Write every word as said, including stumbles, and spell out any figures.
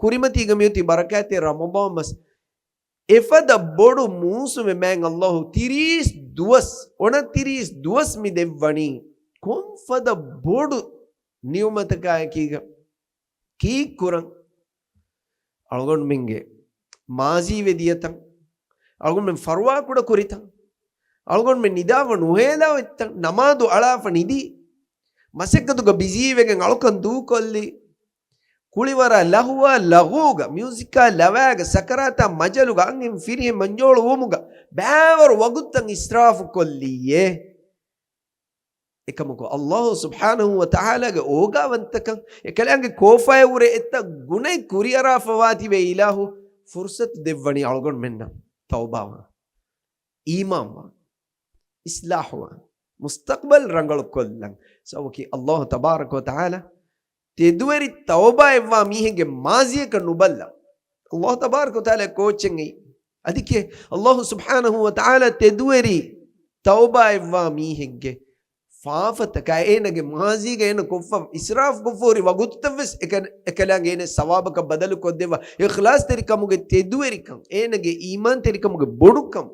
ކުރިމަތީގަ މިއޮތީ ބަރަކާތެއް ރަމަޟާން މަސް. އެފަދަ ބޮޑު މޫސުމެއް މާތް ﷲ ތިރީސް ދުވަސް، އޮނަތިރީސް ދުވަސް މި ދެއްވަނީ. ކޮންފަދަ ބޮޑު ނިޢުމަތަކާއެކީގަ ކީއްކުރަން؟ އަޅުގަނޑުމެންގެ މާޒީ ވެދިޔަތަން، އަޅުގަނޑުމެން ފަރުވާކުޑަ ކުރިތަން، އަޅުގަނޑުމެން ނިދާފަ ނުހޭލާ އޮތްތަން، ނަމާދު އަޅާފަ ނިދީ، މަސައްކަތުގަ ބިޒީވެގެން އަޅުކަން ދޫކޮށްލީ، ކުޅިވަރާ ލަހުވާ ލަޣޫގަ، މިއުޒިކާ ލަވާގަ، ސަކަރާތާ މަޖަލުގަ، އަންހެން ފިރިހެން މަންޖޯޅު ވުމުގަ ބައިވަރު ވަގުތުތައް އިސްރާފު ކޮށްލީއޭ. އެކަމަކު ﷲ ސުބްޙާނަހޫ ވަތަޢާލާގެ އޯގާވަންތަކަން، އެކަލާނގެ ކޯފާޔަށް ވުރެ އެތައް ގުނައެއް ކުރިއަރާފަވާތިބޭ އިލާހު ފުރުޞަތު ދެއްވަނީ އަޅުގަނޑުމެންނަށް ތައުބާވާން، އީމާންވާން، އިޞްލާޙުވާން، މުސްތަޤްބަލް ރަނގަޅު ކޮށްލަން. ސަބަބަކީ ﷲ ތަބާރަކަ ވަތަޢާލާ ތެދުވެރި ތައުބާއެއްވާ މީހެއްގެ މާޒީއަކަށް ނުބައްލަ. ﷲ ތަބާރަކަ ވަތަޢާލާ ކޯއްޗެއް އެއީ. އަދިކޭ ﷲ ސުބްޙާނަހޫ ވަތަޢާލާ ތެދުވެރި ތައުބާއެއްވާ މީހެއްގެ ފާފަތަކާ، އޭނަގެ މާޒީގަ އޭނަ ކޮށްފަ، އިސްރާފު ކޮށްފަ ހުރި ވަގުތުތައް ވެސް އެކަ-، އެކަލާނގެ އޭނަ ސަވާބަކަށް ބަދަލު ކޮށްދެއްވާ. އިޚްލާޞްތެރިކަމުގެ ތެދުވެރިކަން، އޭނަގެ އީމާންތެރިކަމުގެ ބޮޑުކަން،